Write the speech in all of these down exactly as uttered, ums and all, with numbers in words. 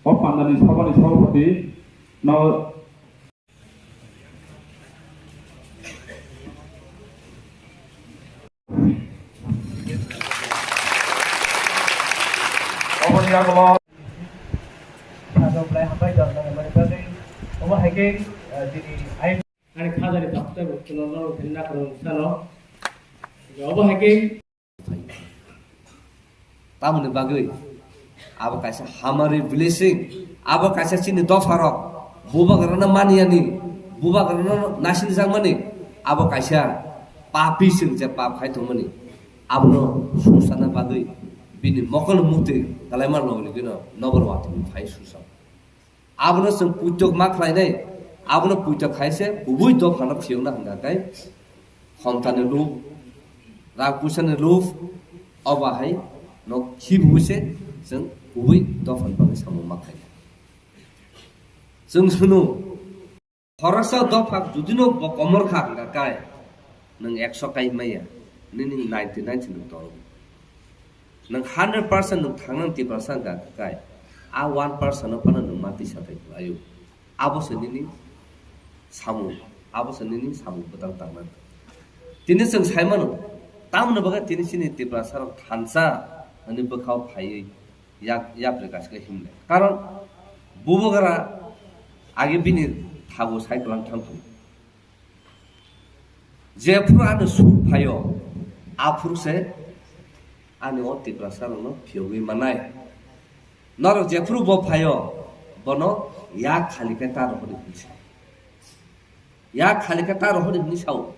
O pandani sabhani sabhapati no oboni yagulo. Saka belai hambai jor nang mani bagwi. Obo hai khe, eh, dini ai ani khajani tapte bo chwla norok khe nakrang sano. Obo hai khe. Tamoni bagwi abo kaisa hamari blessing, abo kaisa chini dopharok bubagrano maniyani, bubagrano naisingjakmani, abo kaisa papi chwng je pap khai tongmani, abono sungsarna bagwi bini mokol mukti kalaima logni gino nobor watwi phai sungsar. Abono chwng puitok ma khlainai, abono puitok khaise kubui dophano phiyokna hwnkha khe, khontani lub, rang puisani lub, obo hai no khibiui se chwng kubui dophani bagwi samung ma khlai. Chwng sunu, khoroksa dopha judino bo komor kha hwnkha khe, nwng ekso kai maya, nini ninety nine se nwng tongo. Nwng hundred percent nwng thangnani Tiprasa wngkha khe, a one percent no phano nwng ma tisa phai khlaio. Abo se nini samung, abo se nini samung bwtang tangnani. Tini chwng sai mano, tamoni bagwi tini chini Tiprasa rok thansa hwnwi bwkhao phaiwi yak, yapri kaisa khe himle. Karon bubagra age bini thago sai kwlang thang thung. Jephuru ano suk phaio, aphuru se ani o Tiprasa rokno phiyogwi manai. Norok jephuru bo phaio, bono yak khali khe ta rohorni hwnwi sao. Yak khali khe ta rohorni hwnwi sao.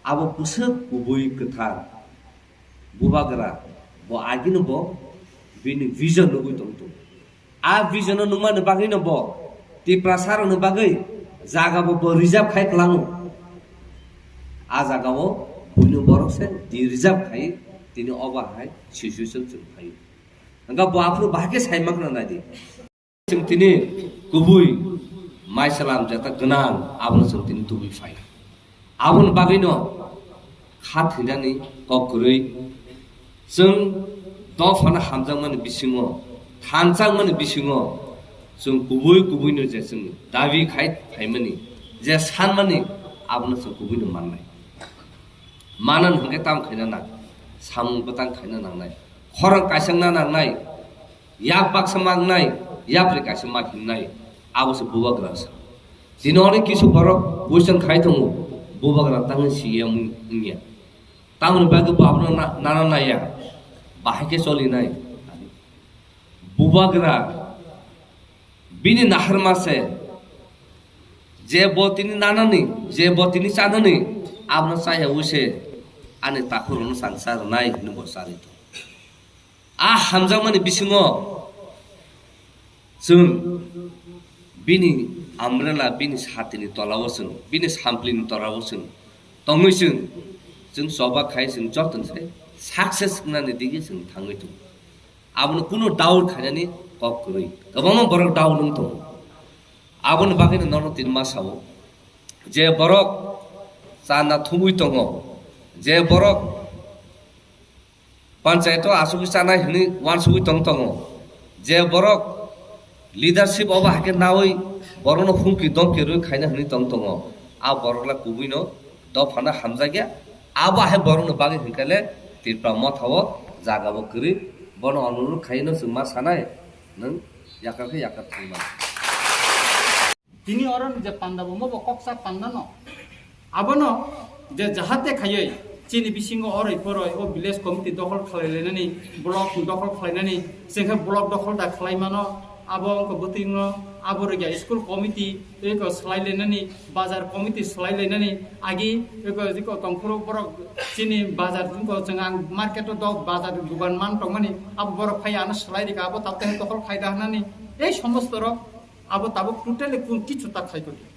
Abo bwswk kubui kwthar bubagra, bo agino bo bini vision nugwi tong tongo. A vision no nukmani bagwi no bo Tiprasa rokni bagwi jaga bo, bo reserve khai kwlango. A jaga o buino borok se di reserve khai tini obo hai situation chwng phai. Hwnkha bo aphuru bahai khe sai mankha nai di. Chwng tini kubui maisalam jeta gwnang abono chwng tini tubui phai. Aboni bagwino kha thwinani kok kwrwi chwng dophano hamjakmani bisingo, thanjakmani bisingo chwng kubui kubuino je chwng dabi khai phaimani, je sanmani, abono chwng kubuino mannai. Manani hwnkhe tamo khaina nang, samung bwtang khaina nangnai, khorang kaisakna nangnai, yak baksa mangnai, yapri kaisa ma himnai, abo se bubagra sa. Tini onek kisu borok question khai tongo, bubagra tangwi siya wng-, wngya. Tamoni bagwi bo abono na-, nana naiya, bahai khe cholinai. Bubagra bini naharma se, je bo tini nanani, je bo tini chanani, abono chaya wi se ani takhurokno changsa rwnai hwnwi bo charwi tongo. A hamjakmani bisingo chwng bini umbrella, bini satini tolao chwng, bini samplini tolao chwng tongwi chwng, chwng choba khai chwng jotono sai success wngnani dige chwng thangwi tongo. Abono kunu doubt khainani kok kwrwi. Kwbangma borok doubt wng tongo. Aboni bagwino nono tini ma sao, je borok chana thumwi tongo, je borok panchayat o asugwi chanai hwnwi uansugwi tong tongo, je borok leadership obo hai khe naui borokno humki domki rwi khaina hwnwi tong tongo, a borokla kubuino dophano hamjakya. Abo hai borokni bagwi hwnkhe le Tripura motha o jaga bo kwrwi, bono onurudh khaino chwng ma sanai, nwng yakar khe yakar thangma. Tini oro je panda bo mo bo koksa panda no. Abono je jahate khaiwi chini bisingo oroi poroi o village committee dokhol khlai lainani, block dokhol khlai nani, chengkhe block dokhol da khlai mano, abo wngkha bwtwino abo rwgya school committee eko slai lainani, bazar committee slai lainani, agi eko jiko tongphuru borok chini bazar wngkha chwng ang market o dok bazar dugan man tongmani, abo borok phai ano slai rika abo tabuk dokhol khlai da hwnani, ei somosto rok abo tabuk totally kun kichu ta khai tongya.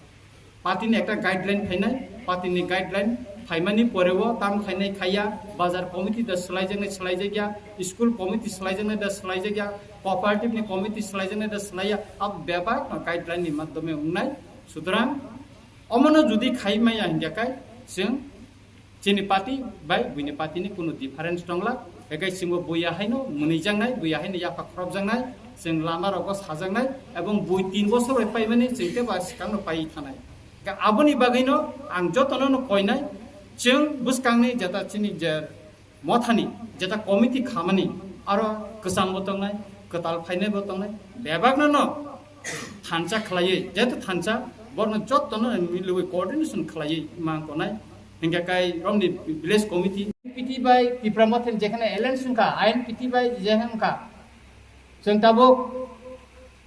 Party ni ekta guideline phainai, party ni guideline phaimani poreo tam khainai khaiya, bazar committee da swlaijaknai swlaijakya, school committee swlaijaknai da swlaijakya, cooperative ni committee swlaijaknai da swlaiya, abo bebak no guideline ni madhyome wngnai. Sutrang omono jodi khai maya hingya kai chwng chini party bai buini party ni kunu difference tongla, hekai chwngbo buya haino mwnwijaknai, buya haino yapha khorokjaknai, Chwng lama rogo sajaknai ebong bui tin bosor bai paimani chwng tei ba swkangno paiwi thanai. Ka aboni bagwino ang jotono no koinai, chwng bwskangni jeta chini je mothani jeta committee khamani aro kwchangbo tongnai, kwtal phainaibo tongnai, bebakno no thansa khlaiwi, jeto thansa borno jotono milwi coordination khlaiwi mang tongnai. Hingke kai romni village committee, P T bai Tipra Mothani jekhane alliance wngkha, I N P T bai jekhane wngkha, chwng tabuk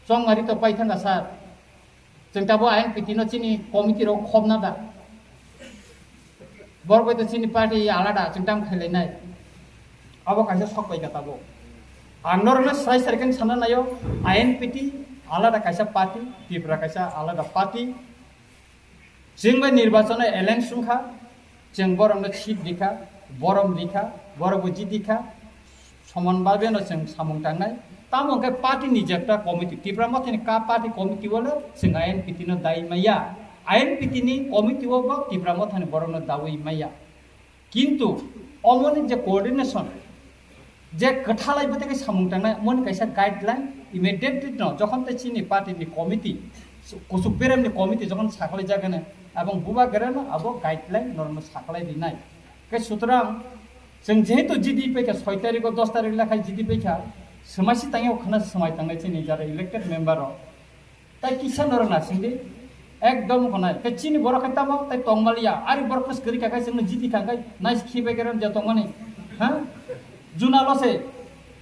chongmari to paithangkha sir. Chwng tabuk I N P T no chini committee rok khobna da. Borok bai to chini party alada, chwng tam khailainai. Abo kaisa sok bai ka tabuk. Ang norokno sai sai khe sana nayo, I N P T alada kaisa party, Tipra kaisa alada party. Chwng bai nirbachon alliance wngkha, chwng borokno seat rikha, borom rikha, borokbo jiti kha, somon babeno chwng samung tangnai. Tamo hwnkhe party ni jekta committee, Tipra Mothani ka party committee o le chwng I N P T no dai maya. I N P T ni committee o bo Tipra Mothani borokno dawi maya. Kintu omoni je coordination, je kwthalai bwtwi khe samung tangnai, omoni kaisa guideline immediately no, jokhon tei chini party ni committee, kuchuk berem ni committee jokhon saklai jagani, abong buba gere no abo guideline norokno saklai rinai. Khe sutrang chwng jehetu G D paikha, soi tarikh o dos tarikh lekhai G D paikha, swmai si tangya khana swmai tangnai chini jara elected member rok. Tai kisa norok nasing di. Ekdom khonai. Tei chini borok khai tamo, tai tongmaliya. Ari borok khe kwrwi kha khai chwngno jiti kha khai, nais khibai khe ram je tongmani. Ha? Junalo se.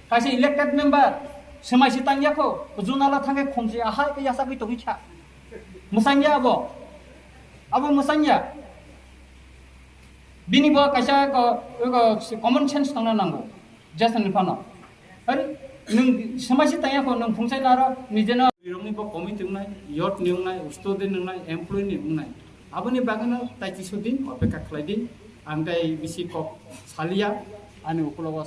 Kaisa elected member. Swmai si tangya kho. Junalo thangkhe khumsi ahai khe yasagwi tongwi kha. Mwsangya abo. Abo mwsangya. Bini bo kaisa ko, ko common sense tongna nango. Jason ni phano. Ari, nwng swmaisi tangya kho, nwng phungsai naro, nijeno. Birokni bo committee wngnai, youth ni wngnai, student ni wngnai, employee ni wngnai. Aboni bagwino tai kisu din opekha khlai di. Ang tai bisi kok saliya, ani ukulogo